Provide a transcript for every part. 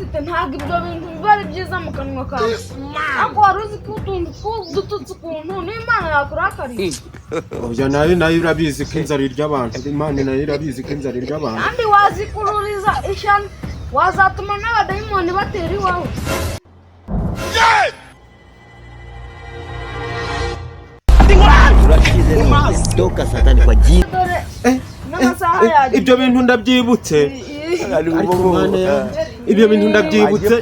Ntabwo ibyo bintu biba ari byiza mu kanwa kawe, ariko wari uzi ko utuntu tw'udututsi ukuntu n'Imana yakurakariye? Oya, nayo nayo irabizi ko inzara irya abantu. Imana nayo irabizi ko inzara irya abantu. Kandi wazikururiza ishyano, wazatuma n'abadayimoni batera iwawe. Turashize none. Toka Satani kwa jina. Dore n'amasaha yagiye. Ibyo bintu ndabyibutse, ariko Mana yanjye, ibyo bintu ndabyibutse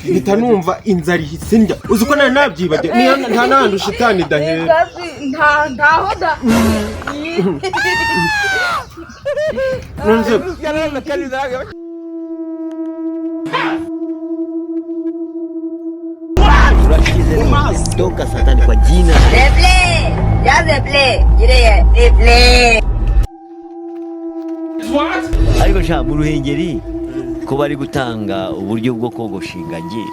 mpita numva inzara ihise indya. Uzi ko nari nabyibagiwe? Niyo nta n'ahantu shitani idahera. Nta ntaho da. None se Turashize none. Toka Satani kwa jina. Replay! Ya replay! Gireye replay! Ariko sha, mu Ruhengeri ko bari gutanga uburyo bwo kogosha ingagi?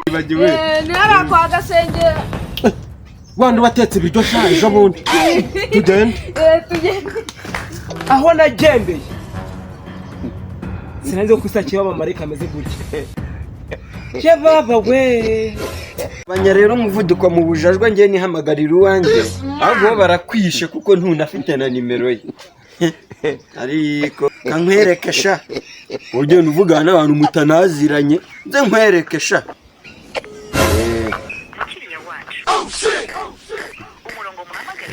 Bibagiwe. Ntihari kwa Gasengera. Wandi watetse ibiryo sha ejo bundi, tugende. Tugende. Aho nagendeye sinari ko isake y'abamarayika ameze gutya, ye baba we! Banya rero umuvuduko mu bujajwa, njye nihamagarira uwanjye, ahubwo bo barakwishe kuko ntunafite na nimero ye. Ariko kankwereke sha, ugenda uvugana n'abantu mutanaziranye, nze nkwereke sha.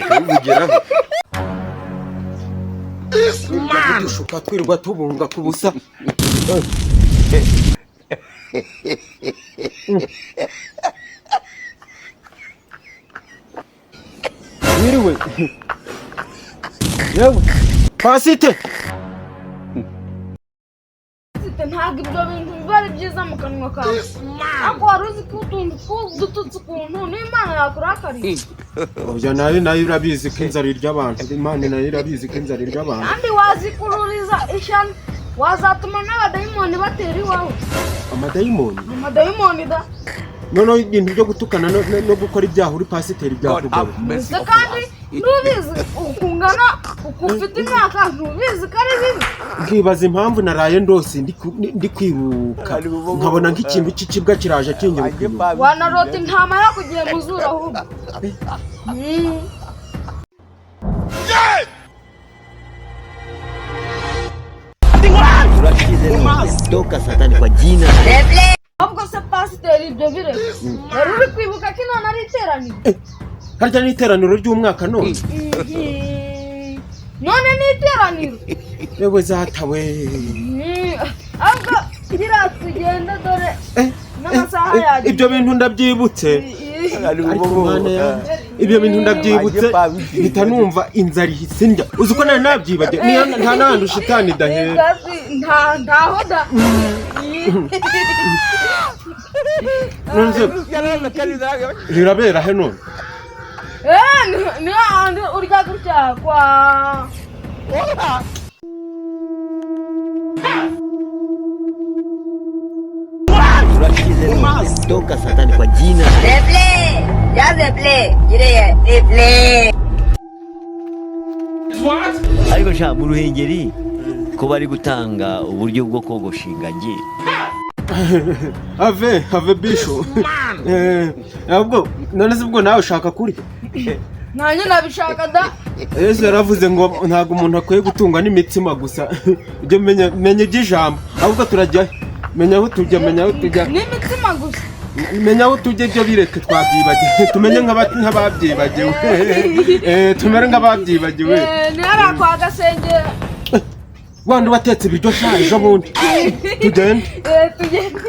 Ndabivugiraho. Dushuka twirirwa tubunga ku busa. Wiriwe yewe pasite. Ntabwo ibyo bintu biba ari byiza mu kanwa kawe, ariko wari uzi ko utuntu tw'udututsi ukuntu n'Imana yakurakariye? Oya, nayo nayo irabizi ko inzara irya abantu. Imana nayo irabizi ko inzara irya abantu. Kandi wazikururiza ishyano, wazatuma n'abadayimoni batera iwawe. Amadayimoni? Amadayimoni da. Noneho ibintu byo gutukana no gukora ibyaha uri pasiteri byakugaba. Mbese kandi ntubizi ukungana uku ufite imyaka, ntubizi ko ari bibi? Nkibaza impamvu naraye ndose ndi kwiruka, nkabona nk'ikintu cy'ikibwa kiraje kinyiruka inyuma. Wanarota intama yakugiye mu zuru ahubwo. Turashize none. Toka Satani kwa jina. Replay! Ahubwo se pasiteri, ibyo bireke, wari uri kwibuka ko inama ari iteraniro? Harya n'iteraniro ry'umwaka none? Mhm. None ni iteraniro. Yewe zatawe! Ahubwo gira tugende, dore n'amasaha yagiye. Ibyo bintu ndabyibutse, ariko Mana yanjye, ibyo bintu ndabyibutse mpita numva inzara ihise indya. Uzi ko nari nabyibagiwe? Niyo nta n'ahantu shitani idahera. Nta ntaho da. None se rirabera he none? Ni hahandi urya gutya kwa Turashize none. Toka Satani kwa jina. Replay! Ya replay! Gireye replay! Ariko sha, mu Ruhengeri ko bari gutanga uburyo bwo kogosha ingagi? Ave ave bisho. Ahubwo none se ubwo nawe ushaka kurya? Nanjye nabishaka da. Yesu yaravuze ngo ntabwo umuntu akwiye gutungwa n'imitsima gusa. Ibyo menya, menya iby'ijambo. Ahubwo turajya, menya aho tujya, menya aho tujya. N'imitsima gusa. Menya aho tujya, ibyo bireke twabyibagiwe, tumenye nk'ababyibagiwe. Tumere nk'ababyibagiwe. Ni hariya kwa Gasengera. Wandi watetse ibiryo sha ejo bundi, tugende. Tugende.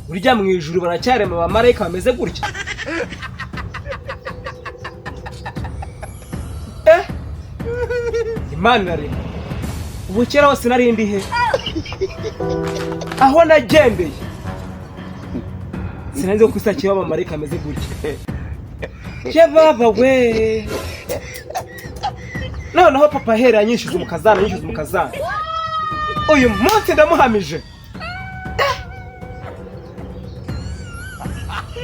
Burya mu ijuru baracyarema abamarayika bameze gutya? Imana irarema. Ubu kera hose nari ndi he? Aho nagendeye sinari ko isake y'abamarayika ameze gutya, ye baba we! Noneho papa ahereye anyishyuza umukazana, anyishyuza umukazana, uyu munsi ndamuhamije.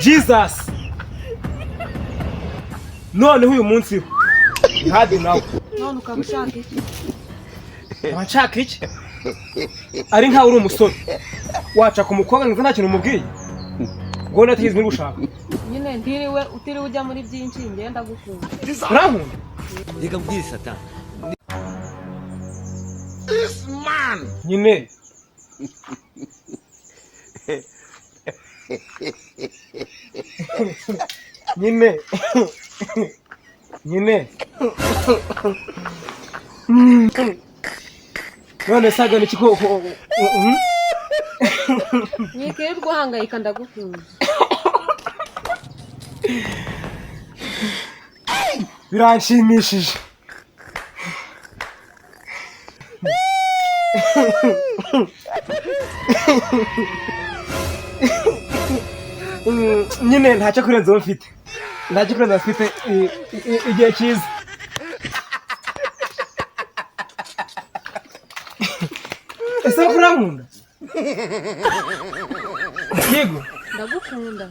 Jesus, noneho uyu munsi hadi nawe. None ukaba ushaka iki? Nkaba nshaka iki? Ari nkawe uri umusore, waca ku mukobwa ngo nta kintu umubwiye, ngo natigeze uri gushaka? Nyine ntiriwe utiriwe ujya muri byinshi, ngenda gukunda. Urankunda? Reka mbwire Satani. Nyine nyine nyine none saga ni kiko? Ntikirirwa uhangayika, ndagukunda. Biranshimishije. Nyine ntacyo kurenzaho mfite, ntacyo kurenzaho mfite. Igihe cyiza. Ese ko urankunda? Yego. Ndagukunda.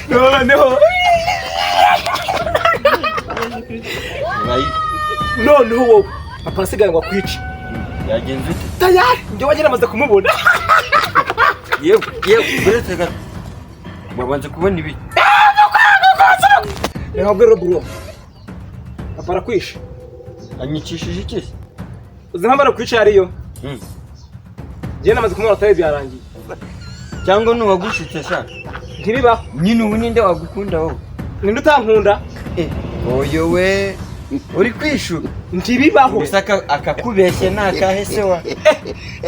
Noneho noneho wowe papa asigaye ngo akwice. Yagenze ute? Tayari njye wagira amaze kumubona. Yewe yewe, uretse gato, wabanza kubona ibi. Reka mbwire bro, papa arakwishe. Anyicishije iki se? Uzi impamvu arakwica ariyo? Njye namaze kumubona, atari byarangiye. Cyangwa nuwagushutse sha? Ntibibaho. Nyine ubu ninde wagukunda wowe? Ninde utankunda? Oyo we, uri kwishuka. Ntibibaho. Gusa akakubeshye ni akahe se wa?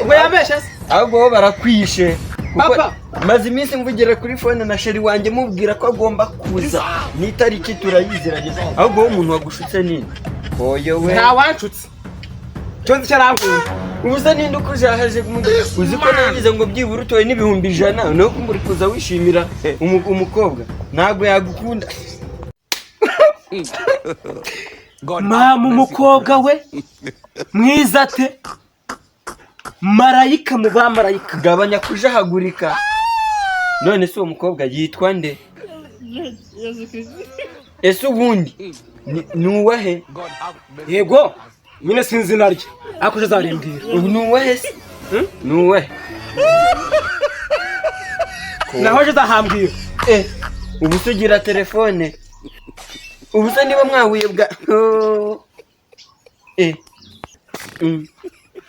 Ubwo yambeshye se? Ahubwo bo barakwishe. Kuko Papa! maze iminsi mvugira kuri phone na chéri wanjye, mubwira ko agomba kuza n'itariki turayiziranye. Ahubwo wowe umuntu wagushutse ninde? Oyo we! Ntawanshutse, cyo nzi cyarankunda. Ubu se ninde ukujahaje? Uzi ko nagize ngo byibura utoye n'100,000, nawe kumva uri kuza wishimira umukobwa, ntabwo yagukunda. Mama, umukobwa we mwiza ate, marayika mu bamarayika. Gabanya kujahagurika. None se uwo mukobwa yitwa nde? Ese ubundi ni uwahe? Yego nyine sinzi naryo, ariko ejo azarimbwira. Ubu ni uwahe se? Ni uwahe? Naho ejo azahambwira. Eh, ubu se ugira telefone? Ubu se niba mwahuye bwa? Oh. Eh.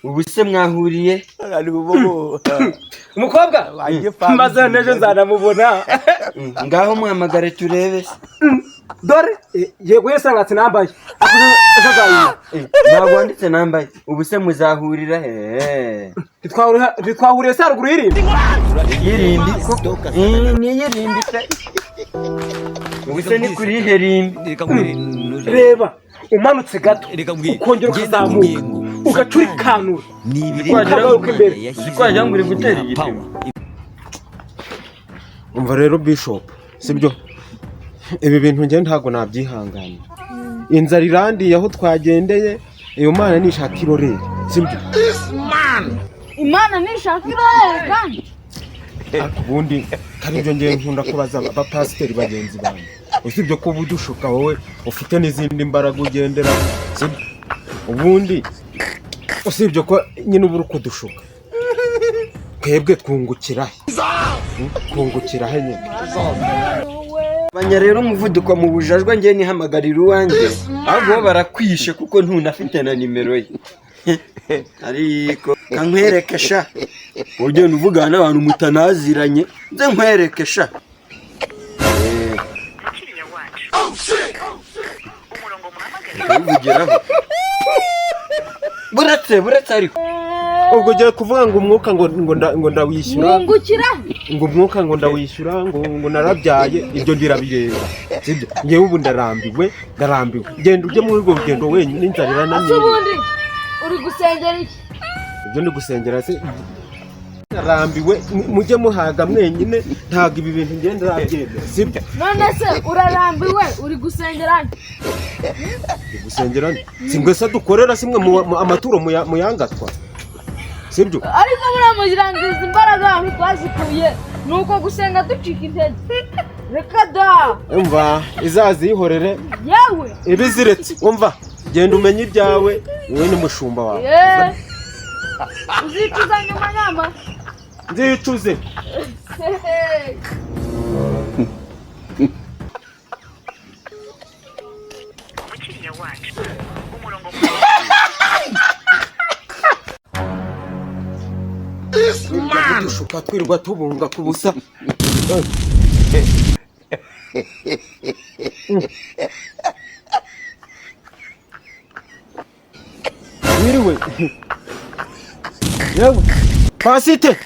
Ubu se mwahuriye? Umukobwa maze n'ejo nzanamubona. Ngaho muhamagare turebe se. Dore yego yesangatse nambaye, ariko ejo azayibona. Eh, ntabwo wanditse nambaye. Ubu se muzahurira he? Ntitwahuriye se haruguru y'irimbi? Yirimbi ko? Ni iyirimbi se? Ubu se ni kuri ihe rimbi? Reka mbwire Nuje. Reba, umanutse gato, Reka mbwire. ukongera Ngenda ukazamuka, nkubwiye ngo ugacurikanura, ni ibiremwa ukagaruka imbere. Imana yashyize Wagira ngo uri mu gutera muntu igipimo. power. Umva rero Bishop, sibyo? Ibi bintu njye ntabwo nabyihanganira. Inzara irandiye aho twagendeye. Iyo mana nishaka irorere, sibyo? Imana nishaka irorere kandi. Ariko ubundi kari ibyo ngiye nkunda kubaza abapasiteri bagenzi banjye, usibye ko uba udushuka, wowe ufite n'izindi mbaraga ugendera, sibyo? Ubundi usibye ko nyine uba uri kudushuka, twebwe twungukira he? Twungukira he nyine? Gabanya rero umuvuduko mu bujajwa, njye nihamagarira uwanjye. Ahubwo bo barakwishe kuko ntunafite na nimero ye. Ariko kankwereke sha, ugenda uvugana n'abantu mutanaziranye, nze nkwereke sha. Eh. Ndabivugiraho. Buretse buretse ariko. Ubwo ugiye kuvuga ngo umwuka ngo ndawishyura. Mwungukira. Ngo umwuka ngo ndawishyura, ngo narabyaye, ibyo ndirabireba, sibyo? Ngewe ubu ndarambiwe, ndarambiwe. Genda ujye muri urwo rugendo wenyine, inzara Ese irananiye. ubundi uri gusengera iki? Ibyo ndi gusengera se? Arambiwe, mujye muhaga mwenyine, ntabwo ibi bintu ngenda nabyemera, sibyo? None se urarambiwe uri gusengera nde? Ndi gusengera nde? Si mwe se dukorera, si mwe amaturo muyangatwa, sibyo? Ariko buriya mugirangiza imbaraga ahantu twazikuye ni uko gusenga ducika intege, reka da. Umva, izazihorere. Yewe. Ibiziretse, umva, genda umenye ibyawe wowe n'umushumba wawe. Yeee, uzicuza nyuma nyama. Nzicuze. Hehe. Twirirwa dushuka, twirirwa tubunga ku busa. Wiriwe yewe pasite.